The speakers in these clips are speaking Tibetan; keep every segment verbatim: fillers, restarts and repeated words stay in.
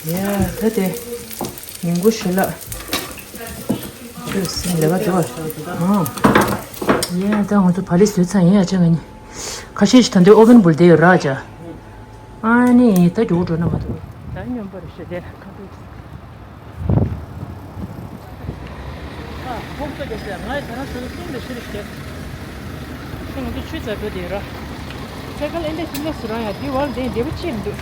ཡ་ད་དེ་ཉིན་གུང་ཞོགས་ལ་ཁྱོད་སེམས་ལས་ཀ་འགྲོ་བ། ཨང་། ཡ་ད་ང་ཚོ་བག་ལེབ་བཟོས་ཚར་ཡིན། ཡ་ཆ་ང་ནི་ཁ་ཤས་ཤིག་ད་འདོད་ཨོ་ཝེན་བུལ་དེ་ཡོད་ར་ཅག་ཨ་ནི་ད་མགྱོགས་འགྲོ་ན་མ་གཏོགས་ད་སྨྱོན་པ་རེད་ཤག་དེ་ཁ་ཐུག་ཨ་ཕོག་ཐུག་རྒྱབ་ཤག་ང་ཡི་ད་རང་ཚོ་ལ་སྟོན་དུ་ཤི་རེ་ཤག་ཁྱོད་ང་ཚོ་ཆུ་ཚ་འགྲོ་དེ་ར། ཚེ་གལ་ཨེ་འདྲ་ཞིག་ལ་སུ་རང་ཡ་དེ་བར་དེ་འདེབས་ཆེ་མི་འདུག་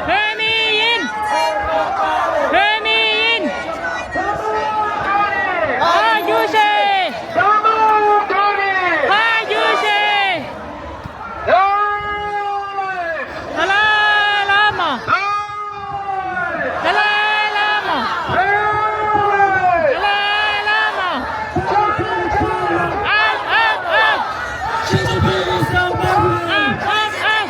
བོད་མི་ཡིན། བོད་མི་ཡིན། ཕར་རྒྱུགས་ཤིག་ཕར་རྒྱུགས་ཤིག་དཱ་ལའི་བླ་མ། དཱ་ལའི་བླ་མ། དཱ་ལའི་བླ་མ། ཨག་ཨག་ཨག་ཨག་ཨག་ཨག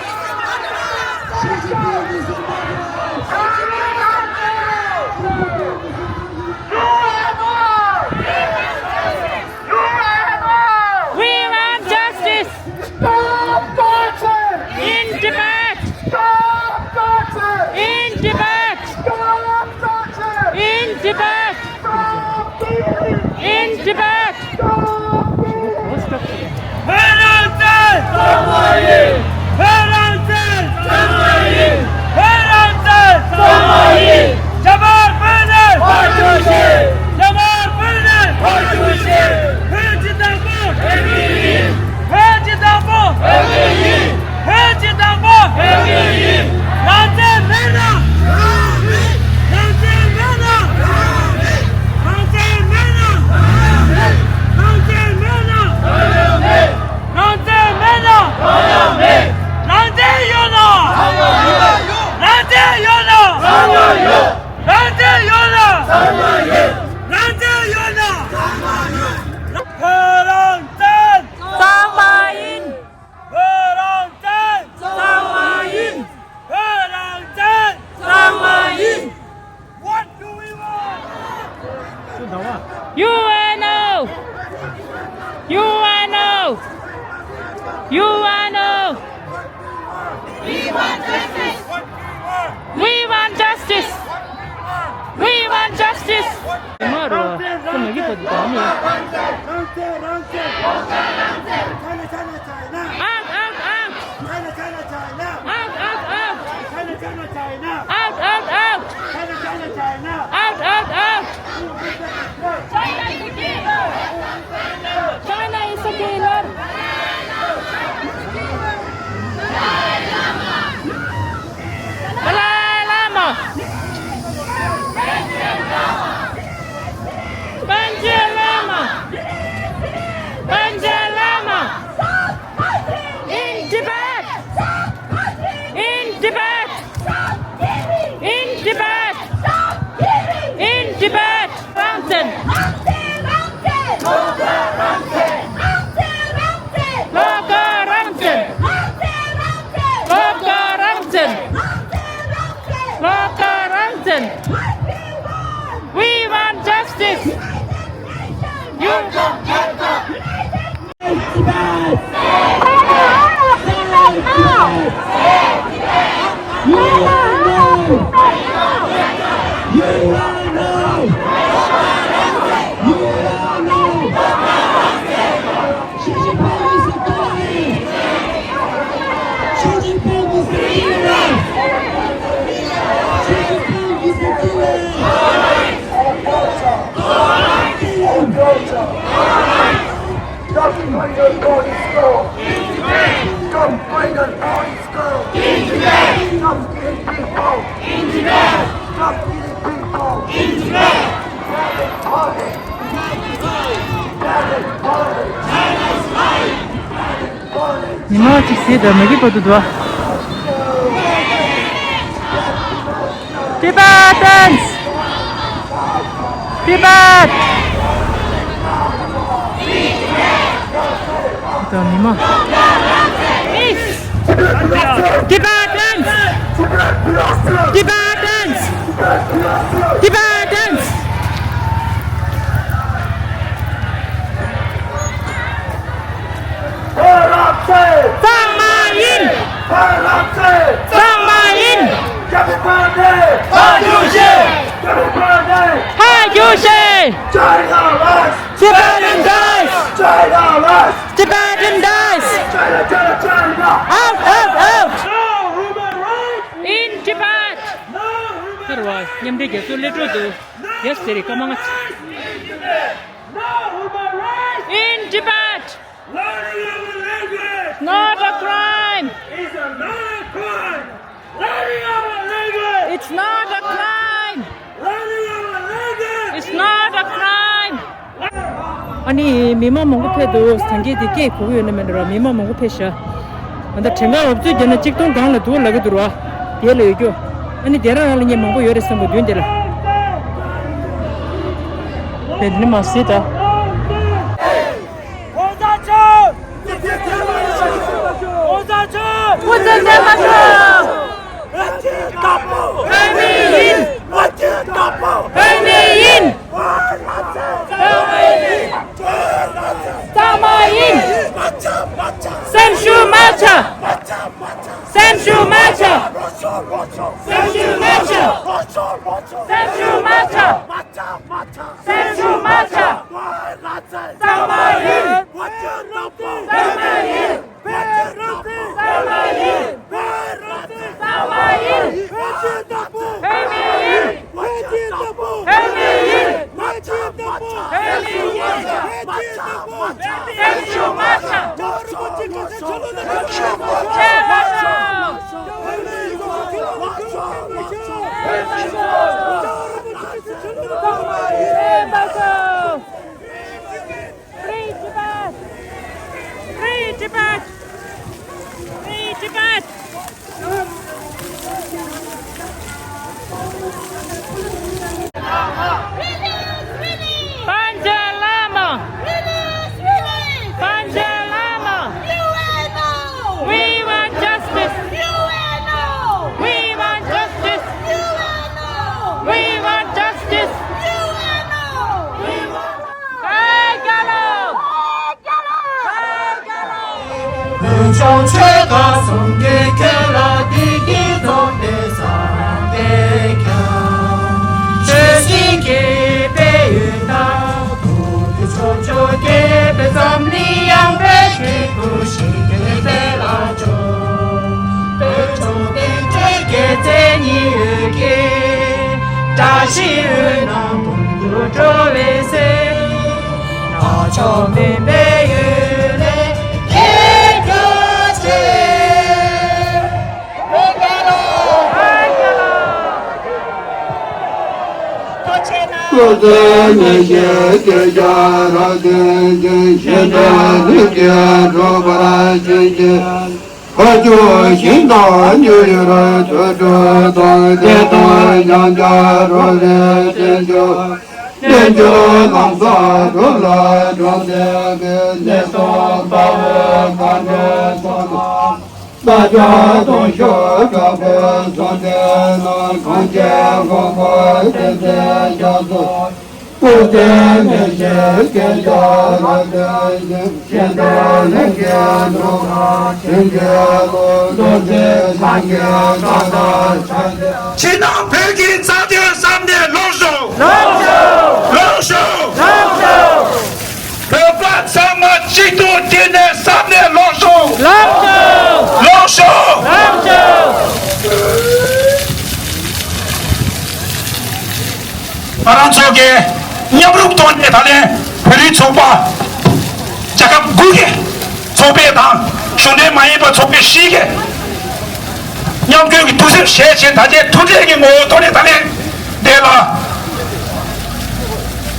We want justice! Stop torture! In Tibet! Stop torture! In Tibet! Stop torture! In Tibet! Stop killing! In Tibet! Stop killing! བོད་རང་བཙན་གཙང་མ་ཡིན། བོད་རང་བཙན་གཙང་མ་ཡིན། བོད་རང་བཙན་གཙང་མ་ཡིན། རྒྱ་དམར་བོད་ནས་ཕར་རྒྱུགས་ཤིག་རྒྱ་དམར་བོད་ནས་ཕར་རྒྱུགས་ཤིག་བོད་ཀྱི་བདག་པོ་བོད་མི་ཡིན། བོད་ཀྱི་བདག་པོ་བོད་མི་ཡིན། བོད་ཀྱི་བདག་པོ་བོད་མི་ཡིན། རང་བཙན་མེད་ན། རང་བཙན་མེད་ན། རང་བཙན་མེད་ན། རང་བཙན་མེད་ན། རང་བཙན་མེད་ན། རང་བཙན་ཡོད་ན། རང་བཙན་ཡོད་ན། རང་བཙན་ཡོད་ན། རང་བཙན་ཡོད་ན། བོད་རང་བཙན་གཙང་མ་ཡིན། བོད་རང་བཙན་གཙང་མ་ཡིན། བོད་རང་བཙན་གཙང་མ་ཡིན། What do we want? U N O! U N O! U N O! We want justice! We want justice! We want justice! མ་རོ། ཁོ་མ་གི་པ་དུ་དམ་ཡ། རང་བཙན། རང་བཙན། China, China, China. Out, out, out. China, China, China. Out, out, out. China, China, China. Out, out, out. China, China, China. Out, out, out. China is a killer. China is a killer. Dalai Lama. Panchen Lama. Panchen Lama. In Tibet. In Tibet. In Tibet. In Tibet. རང་བཙན། རང་བཙན། ལྷོ་ཁ་རང་བཙན། ལྷོ་ཁ་རང་བཙན། ལྷོ་ཁ་རང་བཙན། ལྷོ་ཁ་རང་བཙན། We want justice! You Stop bringing down this girl. Stop bringing down this girl. Stop killing people. Stop killing people. Ban it. Ban it. Ban it. ཉི་མ་གཅིག་ཟེར་དང་མ་གི་པ་དུ་དུ་བ། Tibetans! Tibet! དང་ཉི་མ། Tibetans! Tibetans! Tibetans! Execution! China lies! Tibetan dies! China lies! Tibetan dies! China, China, China! Out, out, out! No human rights! In Tibet! No human rights! མཉམ་འབྲེལ་རྒྱལ་ཚོགས་སླེབས་འགྲོ་འདུག Yes, ཟེར་རེད། སྐར་མ་ལྔ། No human rights! In Tibet! Learning our language! Not a crime! It's not a crime! Learning our language! It's not a crime! Learning our language! It's not a crime! ཨ་ནི་མི་མང་མང་པོ་ཕེབས་འདུག་སངས་རྒྱས་དེ་སྐད་གོ་གི་ཡོད་ན་མེད་ན་ར། མི་མང་མང་པོ་ཕེབས་ཤག་ཨ་ད་དྲན་ག་འུབ་ཚུགས་རྒྱབ་ན་གཅིག་སྟོང་སྒང་ལ་འདུག་ལབ་ཀྱི་འདུག་ར། དེ་ལ་ཡོད་རྒྱུ། ཨ་ནི་དེ་རང་རང་ལ་ཉེ་མང་པོ་ཡོད་རེད་བསམ་གི་མདུན་དེ་ལ། དེ་ནི་མ་སྲིད་ད། གོང་ས་མཆོག་གོང་ས་མཆོག་སྐུ་ཚེ་བརྟན་པ་ཤོག་བོད་མིའི་ཡིན། བོད་མིའི་ཡིན། གཙང་མ་ཡིན། སེམས་ཤུགས་མ་ཆག་སེམས་ཤུགས་མ་ཆག་སེམས་ཤུགས་མ་ཆག་སེམས་ཤུགས་མ་ཆག་སེམས་ཤུགས་མ་ཆག་གཙང་མ་ཡིན། བོད་ཀྱི་བདག་པོ། གཙང་མ་ཡིན། བོད་ཀྱི་བདག་པོ། གཙང་མ་ཡིན། བོད་ཀྱི་བདག་པོ། བོད་ཀྱི་བདག་པོ། བོད་མི་ཡིན། བོད་ཀྱི་བདག་པོ། བོད་མི་ཡིན། བོད་ཀྱི་བདག་པོ། སེམས་ཤུགས་མ་ཆག་རྒྱལ་བ་རིན་པོ་ཆེ་གོང་ས་མཆོག་ལོ་ན་ཆོས་ལ་ཆོས། རྒྱལ་བ་རིན་པོ་ཆེ་གོང་ས་མཆོག་ལོ་ན་ཆོས་ལ་ཆོས། Free Tibet! Free Tibet! Free Tibet! Release, release! Panche Lama! Release, release! Panche Lama! U N O! We want justice! U N O! We want justice! U N O! We want justice! U N O! We want བཀྲ་ཤིས་འོད་སྣང་དུང་དུ་འཕྲོ་བའི་ཚེ། ནག་ཕྱོགས་མུན་པའི་ཡུལ་ལས་སྐྱོབ་ཅིག་སྐུ་ཚེ་ཉི་ཤུ་བརྟན་རྒྱལ་རབ་བརྟན་ཅིང་། ཞིང་དུ་ལྷུན་གྱིས་གྲུབ་པར་བྱིན་གྱིས། བཀའ་བརྒྱུད་ཞིང་དང་མྱུར་ཡུལ་དུར་ཁྲོད་དང་། བདེ་སྟོང་ཉམས་ཆག་འགྲོ་བའི་རྟེན་འབྱུང་། རྣལ་འབྱོར་ལམ་བཟང་སྒྲུབ་ལ་འགྲོ་མཛད་པའི། གནས་སྟོང་དཔའ་བོ་མཁའ་འགྲོའི་ཚོགས་དང་། རྣམ་རྒྱལ་སྟོང་ཕྲག་དྲུག་པོའི་ཚོགས་འདུས་ནང་། གངས་ཅན་ལྷུན་པོ་བསྟན་འཛིན་རྒྱ་མཚོ། སྐུ་ཚེ་ཉི་ཤུ་བརྟན་རྒྱལ་རབ་བརྟན་ཅིང་། ཞིང་དུ་ལྷུན་གྱིས་གྲུབ་པར་བྱིན་གྱིས་རློབས། རྡོ་རྗེ་འཆང་གིས་བཀའ་དང་ཕྱག་འཚལ། ཕྱི་ནང་བོད་ཀྱི་རྩ་དོན་བསམ་ནས་ལོངས་ཤོག་ལོངས་ཤོག་ལོངས་ཤོག་ལོངས་ཤོག་བོད་པ་ཚང་མ་གཅིག་ཏུ་བསྒྲིལ་ནས་བསམ་ནས་ལོངས་ཤོག་ལོངས་ཤོག་ལོངས་ཤོག་ལོངས་ཤོག་ང་རང་ཚོ་གི་མཉམ་རུབ་ཐོག་ནས་ད་ལན་བོད་རིགས་ཚོགས་པ་རྒྱལ་ཁབ་དགུ་གི་ཚོགས་པ་དང་གཞུང་འབྲེལ་མ་ཡིན་པ་ཚོགས་པ་བཞི་གི་མཉམ་འབྲེལ་གྱི་གདུང་སེམས་གཞིར་བྱས་ད་ཆའི་མཐུན་སྒྲིལ་གྱི་ངོ་བོ་ཐོག་ནས་ད་ལན་དེ་ལ་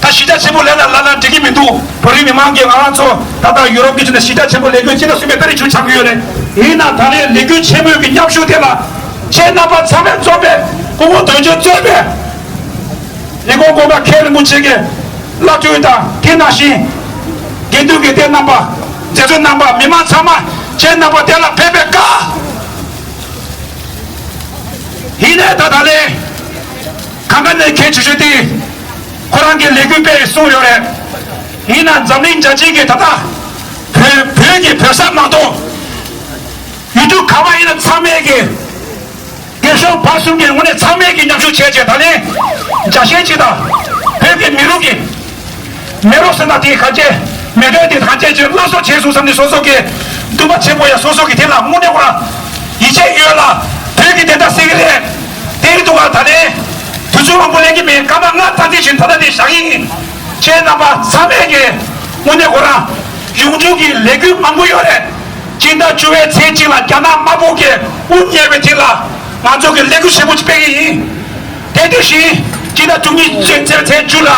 ད་ཞི་དྲག་ཆེན་པོ་ལས་ལ་ལ་ལ་འགྲིག་གི་མི་འདུག་བོད་རིགས་མི་མང་གིས་ང་རང་ཚོ་ད་ལྟ་ཡུ་རོབ་ཀྱི་ཆ་ནས་ཞི་དྲག་ཆེན་པོ་ལས་འགུལ་ཅི་ལ་སུན་པའི་ད་རེས་བྱུང་ཆགས་ཀྱི་ཡོད་རེད། ཡིན་ན་ད་ལན་ལས་འགུལ་ཆེན་མོའི་གི་མཉམ་ཞུགས་དེ་ལ་ཁྱེད་རྣམ་པ་ཚང་མས་གཙོས་པའི་སྐུ་ངོ་དོན་གཅོད་གཙོས་པའི་ལས་ཁུངས་གོང་མ་མཁན་རིན་པོ་ཆེ་གི་བླ་སྤྲུལ་དང་དེ་ནང་བཞིན་དགེ་འདུན་གྱི་སྡེ་རྣམ་པ་མཛད་གཙོ་རྣམ་པ་མི་མང་ཚང་མ་ཁྱེད་རྣམ་པ་དེ་ལ་ཕེབས་པའི་བཀའ། ཡིན་ནའི་ད་ད་ལན་གང་ག་ནས་མཁན་ཆེ་ཤོས་དེ་ཁོ་རང་གི་ལས་འགུལ་སྤེལ་གསུངས་ཡོད་རེད། ཡིན་ན་འཛམ་གླིང་རྒྱལ་སྤྱིའི་གི་ད་ལྟ་བོད་བོད་ཀྱི་བོད་ས་མ་གཏོགས་ཡུལ་གྲུ་ག་བ་ཡིན་ན་ཚང་མས་གི་རྒྱལ་གཞུང་བར་གསུམ་གྱི་ངོས་ནས་ཚང་མས་ཀྱི་མཉམ་ཞུགས་བྱས་རྗེས་ད་ལན་རྒྱ་ཞེན་གཅིག་དང་བོད་ཀྱི་ མེད་རོགས་ཟེར་ན་དེ་ག་ཅེ། མེ་དོན་དེ་ག་ཅེ་ཅེ་སླར་གསོ་བྱས་སོང་བསམ་ནས་སོ་སོ་གི་འདུན་པ་ཆེན་པོ་ཡ་སོ་སོ་གི་དེ་ལ་དངོས་གནས་ཁོ་རང་ཡིད་ཆེས་ཡོད་ལ་བོད་ཀྱི་བདེན་མཐའ་གསལ་གི་རེད། དེའི་ཐོག་ལ་ད་ལན་དུས་ཚོད་མང་པོ་ལེན་གི་མེད། སྐར་མ་ལྔ་ཙམ་ཅིག་བཞིན་ད་ལྟ་དེ་བཞག་གི་ཡིན། ཁྱེད་རྣམ་པ་ཚང་མས་ཀྱི་དངོས་གནས་ཁོ་རང་ཡོངས་འབྲེལ་གྱི་ལས་འགུལ་མང་པོ་ཡོད་རེད། སྤྱི་ཟླ་བཅུ་པའི་ཚེས་གཅིག་ལ་རྒྱ་ནག་དམར་པོ་གི་དབུ་བརྙེས་པའི་དེ་ལ་ང་ཚོ་གི་ལས་འགུལ་ཆེན་པོ་ཅིག་སྤེལ་གི་ཡིན། དེ་དུས་ཤིང་སྤྱི་ཟླ་བཅུ་གཉིས་ཚེས་ཚེས་བཅུ་ལ་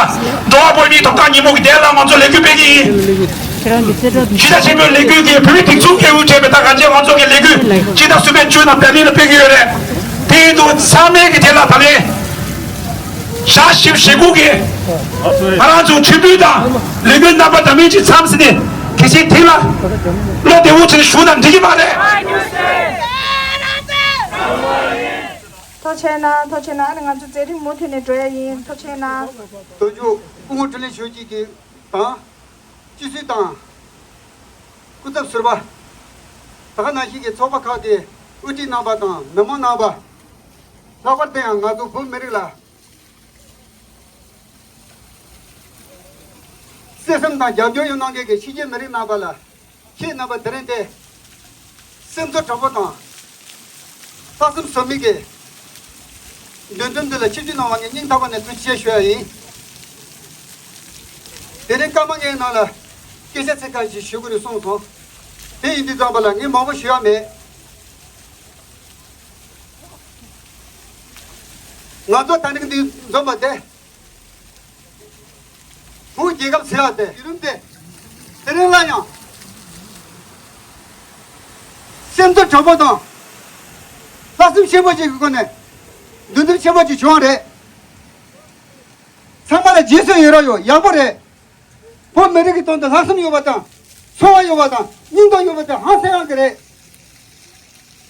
འགྲོ་བ་བོད་མིའི་ཐོབ་ཐང་ཉིན་མོ་གི་དེ་ལ་ང་ཚོ་ལས་འགུལ་སྤེལ་གི་ཡིན། སྤྱི་ཟླ་ཆེན་པོའི་ལས་འགུལ་གྱི་བོད་མིའི་སྒྲིག་འཛུགས་ཀྱི་དབུ་ཁྲིད་པའི་ད་ག་ཅེ་ང་ཚོ་གི་ལས་འགུལ་སྤྱི་ཟླ་གསུམ་པའི་བཅུ་ནང་པེར་ལིན་ལ་སྤེལ་གི་ཡོད་རེད། དེ་ཡིན་དུས་ཚང་མས་ཀྱི་དེ་ལ་ད་ལན་ཞག་བཞི་བཅུ་ཞེ་དགུ་གི་ང་རང་ཚོ་མཆོད་འབུལ་དང་ལས་འགུལ་རྣམ་པ་འདྲ་མིན་ཅིག་མཚམས་ཟིན་ནས་གལ་སྲིད་དེ་ལ་བློ་བདེ་བོ་བྱས་བཞུགས་ན་འགྲིག་གི་མ་རེད། ཐུགས་རྗེ་གནང་། ཐུགས་རྗེ་གནང་། ཨ་ནི་ང་ཚོ་མཛད་རིམ་མུ་མཐུད་ནས་འགྲོ་ཡ་ཡིན། ཐུགས་རྗེ་གནང་། དོན་གཅོད་སྐུ་ངོ་འཕྲིན་ལས་ཆོས་སྐྱིད་ཀྱིས་དང་། སྤྱི་སྲིད་དང་། སྐུ་ཚབ་ཟུར་པ། ད་ག་ནང་བཞིན་གྱི་ཚོགས་པ་ཁག་གི་དབུ་ཁྲིད་རྣམ་པ་དང་མི་མང་རྣམ་པ། ལྷག་པར་དུ་ཡང་ང་ཚོ་བོད་མི་རིགས་ལ་བརྩེ་སེམས་དང་རྒྱབ་སྐྱོར་ཡོད་གནང་མཁན་གྱི་ཕྱི་རྒྱལ་མི་རིགས་རྣམ་པ་ལ། ཁྱེད་རྣམ་པ་དེ་རིང་འདིར་སེམས་ཚོར་དྲང་པོ་དང་། ལྷག་བསམ་ཟོལ་མེད་ཀྱིས་འདུན་འཛོམས་འདི་ལ་ཆིབས་བསྒྱུར་གནང་བ་ངས་སྙིང་ཐག་པ་ནས་ཐུགས་རྗེ་ཆེ་ཞུ་ཡ་ཡིན། དེ་རིང་སྐར་མ་ལྔའི་ནང་ལ་སྐད་ཆ་ཚིག་ཁ་ཞིག་ཞུ་དགོས་རེད་གསུངས་སོང་། དེ་ཡིན་དུས་ཙམ་པ་ལ་ངས་མང་པོ་ཞུ་ཡ་མེད། ང་ཚོ་ད་རིང་འདི་འཛོམས་པ་དེ། བོད་རྒྱལ་ཁབ་ཟེར་ཡག་དེ་ཡུན་རིང་དེ། དེ་རིང་ལ་ཡང་སེམས་ཚོར་དྲང་པོ་དང་། ལྷག་བསམ་ཆེན་པོ་ཅིག་གི་སྒོ་ནས་འདུན་འཛོམས་ཆེན་པོ་ཅིག་བྱུང་བ་རེད། ཚང་མ་ལ་རྗེས་སུ་ཡི་རང་ཡོད། ཡག་པོ་རེད། བོད་མི་རིགས་ཀྱི་དོན་དུ་ལྷག་བསམ་ཡོད་པ་དང་། ཚོར་བ་ཡོད་པ་དང་། སྙིང་སྟོབས་ཡོད་པ་དེ་ཧང་སང་ཡག་གི་རེད།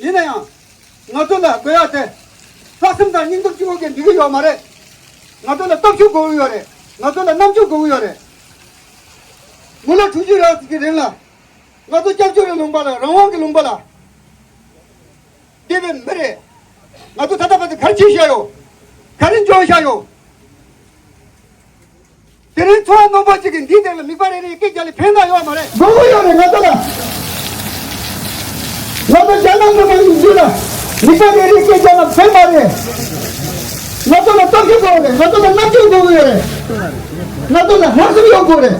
ཡིན་ན་ཡང་། ང་ཚོ་ལ་དགོས་ཡག་དེ། ལྷག་བསམ་དང་སྙིང་སྟོབས་གཅིག་པོ་གིས་འགྲིག་གི་ཡོད་མ་རེད། ང་ཚོ་ལ་སྟོབས་ཤུགས་དགོས་ཀྱི་ཡོད་རེད། ང་ཚོ་ལ་རྣམ་དཔྱོད་དགོས་ཀྱི་ཡོད་རེད། མི་ལོ་དྲུག་ཅུ་རེ་ཟིག་གི་རིང་ལ། ང་ཚོ་སྐྱབས་བཅོལ་བའི་ལུང་པ་ལ་རང་དབང་གི་ལུང་པ་ལ། བསྡད་པའི་མི་རེད། ང་ཚོ་ད་ལྟ་བར་དུ་ག་རེ་བྱས་བཞག་ཡོད། ག་རེ་འཇོག་བཞག་ཡོད། དེ་རིང་ཚོར་བ་རྣོན་པོ་གཅིག་གིས་འདིའི་སྟེང་ལ་མིད་པ་རེ་རེ་སྐད་རྒྱག་ལ་ཕན་ཐོགས་ཡོད་མ་རེད། དགོས་མཁོ་ཡོད་རེད་ང་ཚོ་ལ། ང་ཚོ་རྒྱ་ནག་མི་མང་གི་རྒྱུད་ལ་མིད་པ་རེ་རེ་སྐད་རྒྱག་ན་ཕན་མ་རེད། ང་ཚོ་ལ་སྟོབས་ཤུགས་དགོས་རེད། ང་ཚོ་ལ་རྣམ་དཔྱོད་དགོས་ཀྱི་ཡོད་རེད། ང་ཚོ་ལ་ལྷག་བསམ་ཡོད་དགོས་རེད།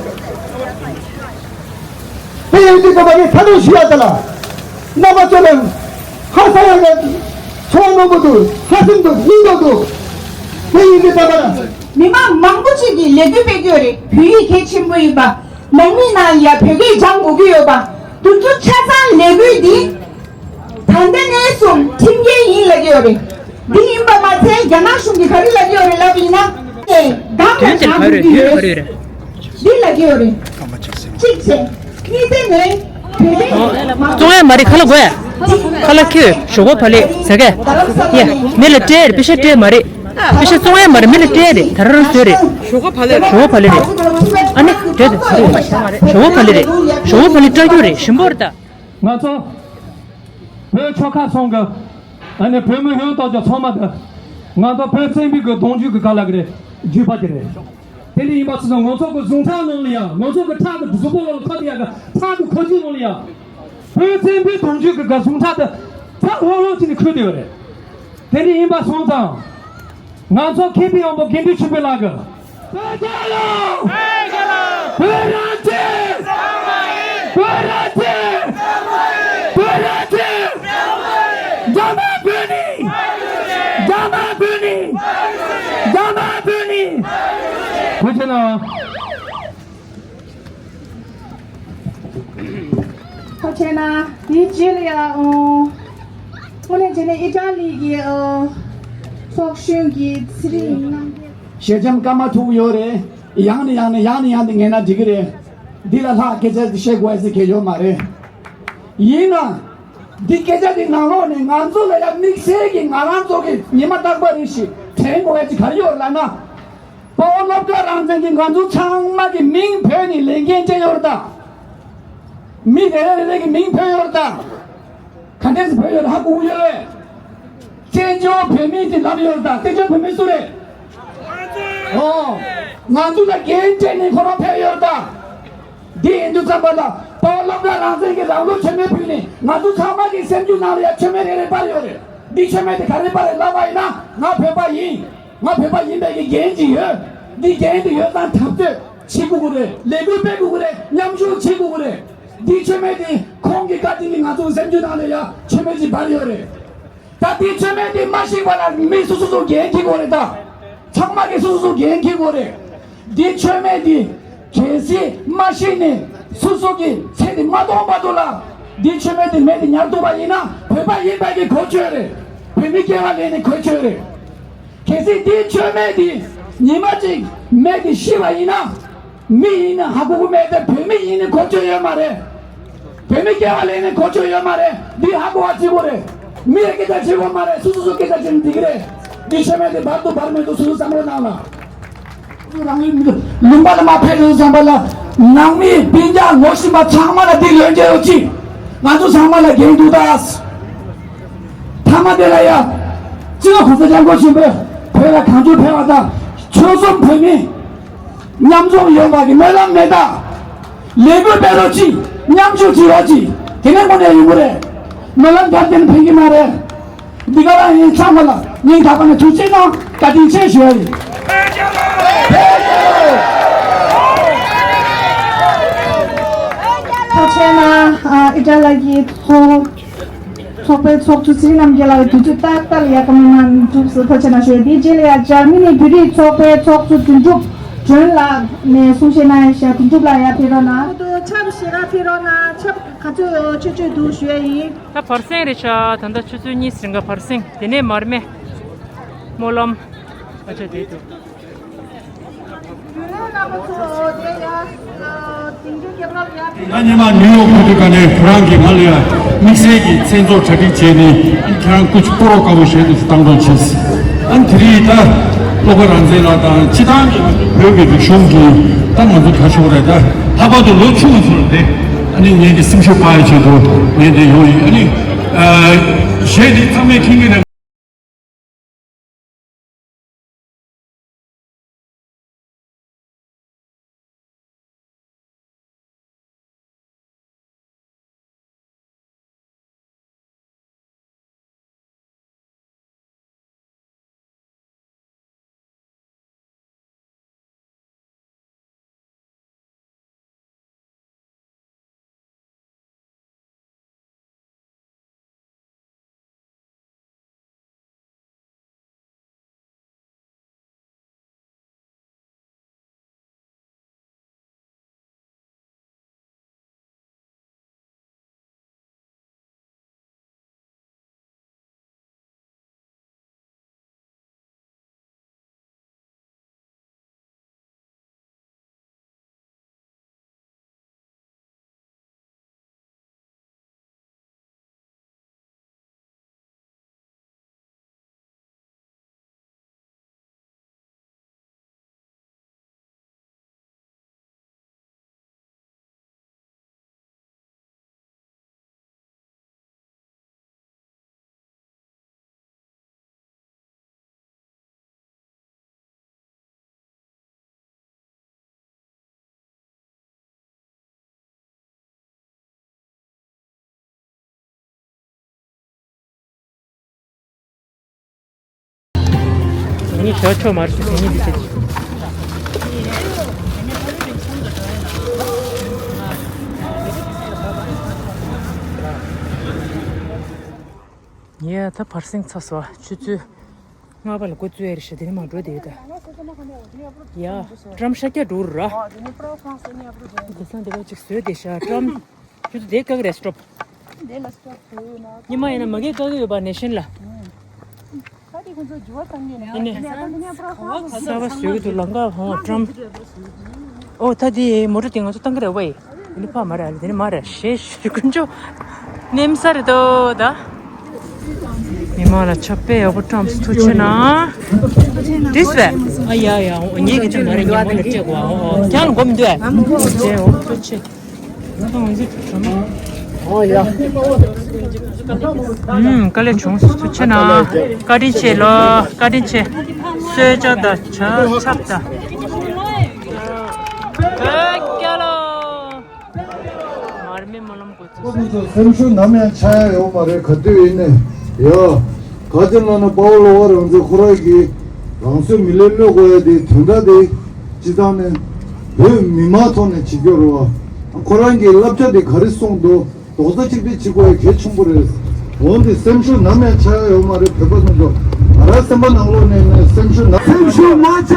དེ་ཡིན་དུས་ཀོ་པ་ནི་ཐ་དོ་ཞུ་ཡ་ད་ལ། རྣམ་པ་ཚོ་ལ་ཧ་ས་ཡ་ལ་ཚོར་རྣོན་པོ་འདུག་ལྷག་བསམ་འདུག་སྙིང་སྟོབས་འདུག་དེ་ཡིན་དུས་ད་ལ། མི་མང་མང་པོ་ཅིག་གིས་ལས་འགུལ་སྤེལ་གྱི་ཡོད་རེད། བོད་ཡིག་གལ་ཆེན་པོ་ཡིན་པ། ནང་མི་ནང་ཡ་བོད་སྐད་སྦྱང་དགོས་ཀྱི་ཡོད་པ། དུས་ཚོད་ཆ་ཚང་ལས་འགུལ་འདི། ད་ལྟ་ནས་བཟུང་ཁྲིམས་འགལ་ཡིན་ལབ་ཀྱི་ཡོད་རེད། འདི་ཡིན་པ་མ་ཚད་རྒྱ་ནག་གཞུང་གིས་ག་རེ་ལབ་ཀྱི་ཡོད་རེད་ལབ་ཡིན་ན། ཨེ་སྒང་ལ་དོན་དེ་ལ་ག་རེ་ཡོད་ག་རེ་ཡོད་རེད། འདི་ལབ་ཀྱི་ཡོད་རེད། གཅིག་བྱས། གཉིས་བྱས་ནས་བོད་པའི་བཙོང་ཡ་མ་རེད་ཁ་ལག་དགོས། ཁ་ལག་ཁྱོད་ཞོགས་པ་ཕ་ལེ་ཟ་གས། ཡ་མི་ལ་སྤྲད་རེད། པེ་ཤ་སྤྲད་མ་རེད། པེ་ཤ་བཙོང་ཡ་མ་རེད། མི་ལ་སྤྲད་རེད། ད་རང་རང་བཟོས་རེད། ཞོགས་པ་ཕ་ལེ་རེད། ཞོགས་པ་ཕ་ལེ་རེད། ཨ་ནི་དེ་དེ་ཞོགས་པ་ཕ་ལེ་རེད། ཞོགས་པ་ཕ་ལེ་སྐྲག་རྒྱུ་རེད། ཞིམ་པོ་རེད་ད། ང་ཚོ་བོད་ཆོལ་ཁ་ཚང་གི་ཨ་ནི་བོད་མི་ཡོངས་རྫོགས་ཀྱི་ཚང་མ་དང་ང་ཚོ་བོད་བཙན་པོའི་གི་གདུང་རྒྱུད་ཀྱི་ག་ལ་གི་རེད། རྒྱུད་པ་དེ་རེད། དེ་འདྲ་ཡིན་པ་སོང་ཙང་ང་ཚོ་གི་གཟུངས་ཐག་ནང་ལ་ཡང་ང་ཚོ་གི་ཁྲག་གི་གཟུགས་པོ་ལ་ཁ་དེ་ཡ་གི་ཁྲག་གི་ཁ་ཆུ་ནང་ལ་ཡང་བོད་བཙན་པོའི་གདུང་རྒྱུད་ཀྱི་གི་གཟུངས་ཐག་དེ་ཚ་ལྷོག་ལྷོག་བྱས་ནས་འཁོད་བསྡད་ཡོད་རེད། དེ་འདྲ་ཡིན་པ་སོང་ཙང་། ང་ཚོ་མཁས་པའི་དབང་པོ་དགེ་འདུན་ཆོས་འཕེལ་ལགས་ཀྱིས། བོད་རྒྱལ་ལོ། བོད་རང་བཙན། བོད་རང་བཙན། བོད་རང་བཙན། རྒྱ་དམར་བོད་ནས། རྒྱ་དམར་བོད་ནས། རྒྱ་དམར་བོད་ནས། ཐུགས་རྗེ་གནང་། ཐུགས་རྗེ་གནང་། དེའི་རྗེས་ལ་ཡང་། དངོས་གནས་བྱས་ན་ཨི་ཊ་ལི་གི་ཚོགས་གཞོན་གྱི་ཚེ་རིང་རྣམ་རྒྱལ། ཞལ་འཆམ་སྐར་མ་དྲུག་ཡོད་རེད། ཡང་ནས་ཡང་ནས་ཡང་ནས་ཡང་ནས་ངེས་ན་འགྲིག་གི་རེད། འདི་ལ་ལྷག་སྐད་ཆ་འདི་བཤད་དགོས་ཟེར་གྱི་ཡོད་མ་རེད། ཡིན་ན། འདི་སྐད་ཆ་འདི་ནང་ལོགས་ནས་ང་ཚོ་ལ་ཡང་དམིགས་བསལ་གྱི་ང་རང་ཚོ་གི་ཉི་མ་རྟག་པ་རེ་བཞིན་དྲན་དགོས་ཡ་ཅིག་ག་རེ་ཡོད་ལབ་ན། དཔའ་བོ་སློབ་གྲྭ་རང་བཙན་གྱིས་ང་ཚོ་ཚང་མ་གི་མིང་བོས་ནས་ལས་འགན་སྤྲད་ཡོད་རེད་ད། མི་རེ་རེ་རེ་རེ་གི་མིང་བོས་ཡོད་རེད་ད། ག་འདྲས་སེ་བོས་ཡོད་རེད་ཧ་གོ་གི་ཡོད་རེད། བཙན་བྱོལ་བོད་མི་དེ་ལབ་ཡོད་རེད་ད། བཙན་བྱོལ་བོད་མི་སུ་རེད། ཨོ། ང་ཚོ་ལ་འགན་སྤྲད་ནས་ཁོ་རང་ཕེབས་ཡོད་ད། འདི་ཡིན་དུས་ཙམ་པ་ལ་དཔའ་བོ་སློབ་གྲྭ་རང་བཙན་གྱི་རང་ལུགས་མཆོད་མེ་ཕུལ་ནས་ང་ཚོ་ཚང་མ་གི་སེམས་རྒྱུད་ནང་ལ་ཡ་མཆོད་མེ་རེ་རེ་སྤར་ཡོད་རེད། འདི་མཆོད་མེ་དེ་ག་རེ་སྤར་རེད་ལབ་པ་ཡིན་ན་ང་བོད་པ་ཡིན། ང་བོད་པ་ཡིན་པའི་གི་འགན་ཅིག་ཡོད། འདི་འགན་དེ་ཡོད་ཙང་འཐབ་རྩོད་བྱེད་དགོས་ཀྱི་རེད། ལས་འགུལ་སྤེལ་དགོས་ཀྱི་རེད། མཉམ་ཞུགས་བྱེད་དགོས་ཀྱི་རེད། འདི་མཆོད་མེ་དེ་ཁོང་གི་བཀའ་དྲིན་གྱིས་ང་ཚོ་སེམས་རྒྱུད་ནང་ལ་ཡ་མཆོད་མེ་ཅིག་འབར་ཡོད་རེད། ད་དེ་མཆོད་མེ་དེ་མ་ཤིག་པ་ལ་མི་སོ་སོ་སོ་འགན་འཁྱེར་དགོས་རེད་ད། ཚང་མ་གིས་སོ་སོ་སོ་འགན་འཁྱེར་དགོས་རེད། དེ་མཆོད་མེ་དེ་གལ་སྲིད་མ་ཤིག་ནས་སོ་སོ་གི་ཚེ་དེ་མ་སྟོང་བར་དུ་ལ་དེ་མཆོད་མེ་དེ་མེ་དེ་ཉར་ཐུབ་པ་ཡིན་ན་བོད་པ་ཡིན་པ་གི་གོ་ཆོད་རེད། བོད་མི་སྐྱེ་བ་ལེན་ནས་གོ་ཆོད་རེད། གལ་སྲིད་དེ་མཆོད་མེ་དེ་ཉི་མ་གཅིག་མེ་དེ་ཤི་བ་ཡིན་ན། མི་ཡིན་ན་ཧ་གོ་གི་མེད་དེ་བོད་མི་ཡིན་ནི་གོ་ཆོད་ཡོད་མ་རེད། བོད་མི་སྐྱེ་བ་ལེན་ནི་གོ་ཆོད་ཡོད་མ་རེད། འདི་ཧ་གོ་བ་བྱེད་དགོས་རེད། མི་ཡི་སྐད་ཆ་བྱེད་དགོས་མ་རེད། སོ་སོ་སོ་སྐད་ཆ་བྱེད་ནི་འགྲིག་གི་རེད། འདི་མཆོད་མེ་དེ་འབར་འདུག་འབར་མི་འདུག་སོ་སོ་བསམ་བློ་གནང་ལ། རང་ལུས་མི་འདུག་ལུང་པ་ལ་མ་ཕེབས་རེད་བསམ་པ་ལ་ནང་མི་སྤུན་ཀྱག་ངོ་ཤེས་པ་ཚང་མ་ལ་འདི་ལོན་རྒྱུ་ཡོད་ཅི། ང་ཚོ་ཚང་མ་ལ་འགན་འདུག་ད། མཐའ་མ་དེ་ལ་ཡ། སྤྱི་ནོར་གོང་ས་སྐྱབས་མགོན་ཆེན་པོས་བོད་ལ་གང་བྱུང་ཕེབས་པ་དང་ཆོལ་གསུམ་བོད་མི་མཉམ་འཛོམས་ཡོང་བ་གི་སྨོན་ལམ་མེད་ད། ལས་འགུལ་སྤེལ་རོགས་གྱིས། མཉམ་ཞུགས་བྱེད་རོགས་གྱིས། དེ་ནས་དངོས་གནས་ཡོང་གི་རེད། སྨོན་ལམ་རྒྱབ་བརྟེན་ཕན་གྱི་མ་རེད། འདི་ག་རང་ཡིན། ཚང་མ་ལ་སྙིང་ཐག་པ་ནས་ཐུགས་རྗེ་གནང་། བཀའ་དྲིན་ཆེ་ཞུ་ཡ་ཡིན། ཐུགས་རྗེ་གནང་། ཨ་ཨི་ཏྲ་ལ་གི་ཐོག་ཚོགས་པའི་ཚོགས་གཙོ་ཚེ་རིང་རྣམ་རྒྱལ་ལགས་ལ་དུས་ཚོད་ཏག་ཏག་ལ་ཡ་བཀའ་མོལ་གནང་ཐུབ་སོང་། ཐུགས་རྗེ་གནང་ཞུ་ཡ། དེའི་རྗེས་ལ་ཡ་འཇར་མ་ནི་བོད་རིགས་ཚོགས་པའི་ཚོགས་གཙོ་དོན་གྲུབ་སྒྲོན་ལགས་ནས་གསུང་བཤད་གནང་ཡ་ཤག་དོན་གྲུབ་ལགས་ཡར་ཕེབས་རོགས་གནང་། ཨོ་ཏོ་ཆབ་ཞེ་དྲག་ཕེབས་རོགས་གནང་། ཆབ་ག་ཚོད་ཆོད་ཆོད་འདུག་ཞུ་ཡ་ཡིན། ད་བར་གསེང་རེད་ཤག་ད་ལྟ་ཆུ་ཚོད་གཉིས་རིང་ག་བར་གསེང་། དེ་ནས་མར་མེ་སྨོན་ལམ་ཨ་ཅག་དེ་འདུག་ང་ཉི་མ་ནིའུ་ཡོག་ཁུལ་དུ་ག་ནས་ཁོ་རང་གིས་ང་ལ་ཡ་དམིགས་བསལ་གྱི་མཚན་ཚོགས་གྲ་སྒྲིག་བྱས་ནས་ཨ་ནི་ཁྱེད་རང་སྐུ་ཚེ་སྤོ་རོགས་དཀར་པོ་བཞེས་འདུག་བཏང་གྲོགས་བྱས། ཨ་ནི་དེ་རིང་ད་བློ་དགའ་རང་བཙན་ལགས་དང་སྤྱི་བཏང་གི་བོད་ཀྱི་རིག་གཞུང་གི་ད་ང་ཚོ་ག་ཆོག་རེད། ད་ལྷག་པར་དུ་ལོ་ཆུང་བ་ཚོ་ལ་དེ་ཨ་ནི་ངེད་ཀྱི་སེམས་ཤུགས་སྤར་ཡ་ཆེད་དུ་ངས་འདི་ཡོང་ཡིན། ཨ་ནི་གཞས་འདི་ཚང་མས་མཁྱེན་གྱི་རེད། ངས་བྱ་ཆོག་མ་རེད་ཟེར་ངས་འདི་བྱེད། ངས་ད་བར་གསེང་ཚར་སོང་། ཆུ་ཚོད་ལྔ་པ་ལ་འགོ་བཙུགས་ཡ་རེད་ཤག་དེ་ནས་མར་འགྲོ་བསྡད་ཡོད་ད། ཡ། ཀྲམ་ཤ་རྒྱག་འགྲོ་ར། དེང་སང་འདི་པར་ཅིག་བཟོས་བསྡད་ཤག་ཀྲམ། ཁྱོད་ཚོ་དེ་བཀག་རེད། སི་ཊོབ། ཉི་མ་ཡིན་ན་མ་གིར་བཀག་གི་ཡོད་པ་ནེ་ཤན་ལ། ཨ་ནི། གསར་པ་བཟོས་ཀྱི་འདུག་ལམ་ཁ་ཧོ་ཀྲམ། ཨོ་ད་དེ་མོ་ཊ་དེ་ང་ཚོ་བཏང་གི་རེད་པས། དེ་ནི་ཕ་མ་རེད། དེ་ནི་མ་རེད། ཞེས་ཞུ་ཀུན་ཅོ། ནེམ་ས་རེད་དོ་ད། མི་མང་ལ་ཆབ་དཔེ་ཡག་པོ་བཀྲམ་ཐུགས་ཆེ་གནང་། འགྲིག་སོང་། ཨ་ཡ་ཡ་ངས་ཀྱི་ཅི་མ་རེད། ཉམས་མ་ལ་སྤྲད་གོ་ཨོ་ཨོ་ཁྱང་ལ་སྒོམ་འདུག་ཨ། ཨོ་ཐུགས་ཆེ། ད་ང་ཚོ་བཀྲམ། ཨོ་ཡ། ཨུམ་དཀའ་ལས་བྱུང་། ཐུགས་ཆེ་གནང་། བཀའ་དྲིན་ཆེ་ལོ། བཀའ་དྲིན་ཆེ། གསོལ་ཇ་དང་ཇ་ཆབ་དང་། ཁོ་ཚོ་སེམས་ཤུགས་ནམ་ཡང་ཆག་ཡ་ཡོད་མ་རེད། ག་དུས་ཡིན་ནའི་ཡ། ག་ཅི་ལབ་ན་དཔའ་བོ་བློ་དགའ་རང་ཚོས་ཁོ་རང་གི་རང་སོའི་མི་ལ་གནོད་དགོས་ཡ་དེ་དོན་དག་དེ་སྤྱི་བཏང་ནས་བོད་མི་མང་ཐོག་ནས་བྱེད་རྒྱུ་རེད་བ། ཁོ་རང་གི་བསླབ་བྱ་དེ་ག་རེ་གསུངས་འདུག་རྡོག་རྩ་གཅིག་སྒྲིལ་བྱེད་དགོས་ཡ་གལ་ཆེན་པོ་རེད། འོན་ཏེ་སེམས་ཤུགས་ནམ་ཡང་ཆག་ཡ་ཡོད་མ་རེད། བོད་པ་རྣམས་ཚོ་ང་རང་སེམས་པ་ནང་ལོགས་ནས་ནས་སེམས་ཤུགས་ན་སེམས་ཤུགས་མ་ཆག་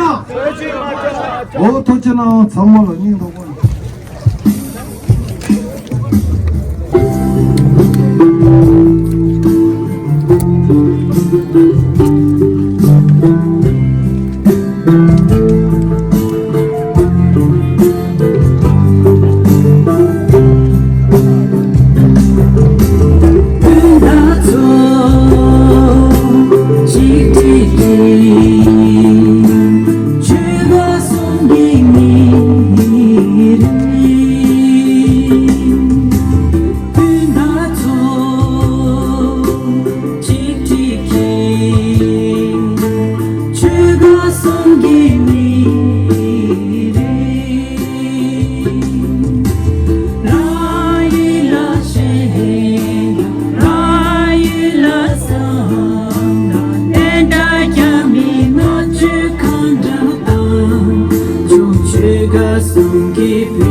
འོ་ཐུགས་རྗེ་གནང་། ཚང་མ་ལ་སྙིང་ཐག་པ་ནས། སྤུན་ཟླ་ཚོ་གཅིག་སྒྲིལ་གྱིས་ཆོལ་ཁ་གསུམ་གྱི་མི་རེད། རང་ཡུལ་ལ་ཞེན་རང་ཡུལ་ལ་བསམ་ན་བསྟན་དགྲ་རྒྱ་མིའི་མནར་གཅོད་གང་འདྲ་དང་ཆོལ་ཁ་གསུམ་གྱི་བུ་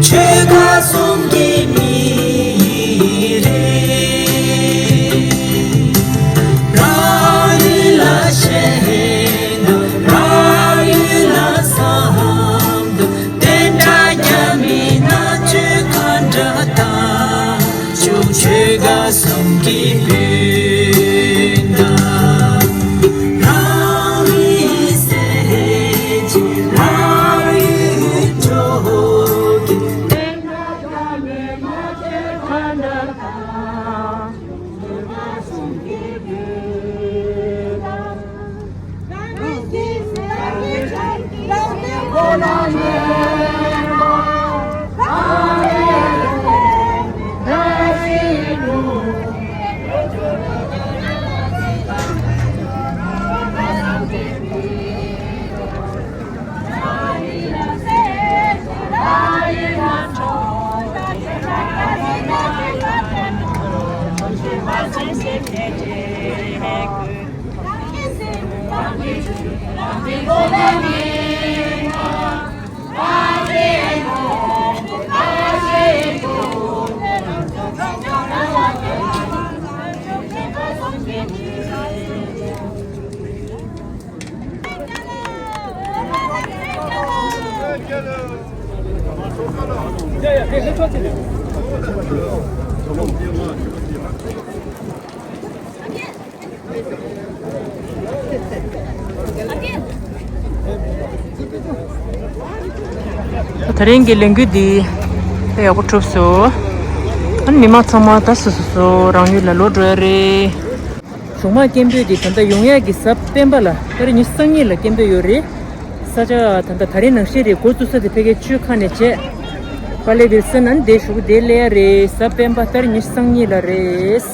ཆོལ་ཁ་གསུམ་གྱི་མི་རེད། རང་ཡུལ་ལ་ཞེན་རང་ཡུལ་ལ་བསམ་བསྟན་དགྲ་རྒྱ་མིའི་མནར་གཅོད་གང་འདྲ་དང་ཆོལ་ཁ་གསུམ་གྱི་བུ་དང་རང་མི་སེམས་ཅན་རང་ཡུལ་འགྲོ་གི་ད་རིང་གི་ལས་འགུལ་འདི་དཔེ་ཡག་པོ་གྲུབ་སོང་། ཨ་ནི་མི་མང་ཚང་མ་ད་སོ་སོ་སོ་རང་ཡུལ་ལ་ལོག་འགྲོ་ཡ་རེད། གཞུང་དམངས་སྐད་འབོད་འདི་ད་ལྟ་ཡོང་ཡ་གི་གཟའ་སྤེན་པ་ལ་ཏ་རིག་ཉི་ཤུ་རྩ་གཉིས་ལ་སྐད་འབོད་ཡོད་རེད། ས་ཆ་ད་ལྟ་ད་རིང་ནང་བཞིན་རེད། འགོ་བཙུགས་ས་དེ་ཕ་གིའི་ཆུ་ཁ་ནས་བྱས། པ་ལེ་ཝིལ་སན་ཨ་ནི་དེ་གཞུག་གུ་དེ་སླེབས་ཡ་རེད། གཟའ་སྤེན་པ་ཏ་རིག་ཉི་ཤུ་རྩ་གཉིས་ལ་རེད།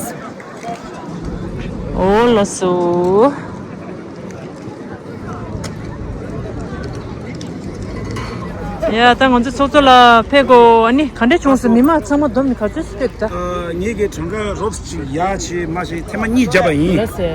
ཨོ་ལགས་སོ། ཡ་ད་ང་ཚོ་ཚོགས་གཙོ་ལགས་ཕེབས་གོ། ཨ་ནི་ག་འདྲ་བྱུང་སོང་། མི་མང་ཚང་མ་བསྡོམས་ནས་ག་ཚོད་ཕེབས་ད། ཨ་ངེད་ཀྱི་གྲངས་ཀ་རོབ་ཅིག་ཡག་ཆེ་མ་ཆེ་ཐེངས་མ་གཉིས་བརྒྱབ་པ་ཡིན། ལགས་སེ།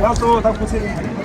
ལགས་སོ། ད་སྐུ་ཚེ།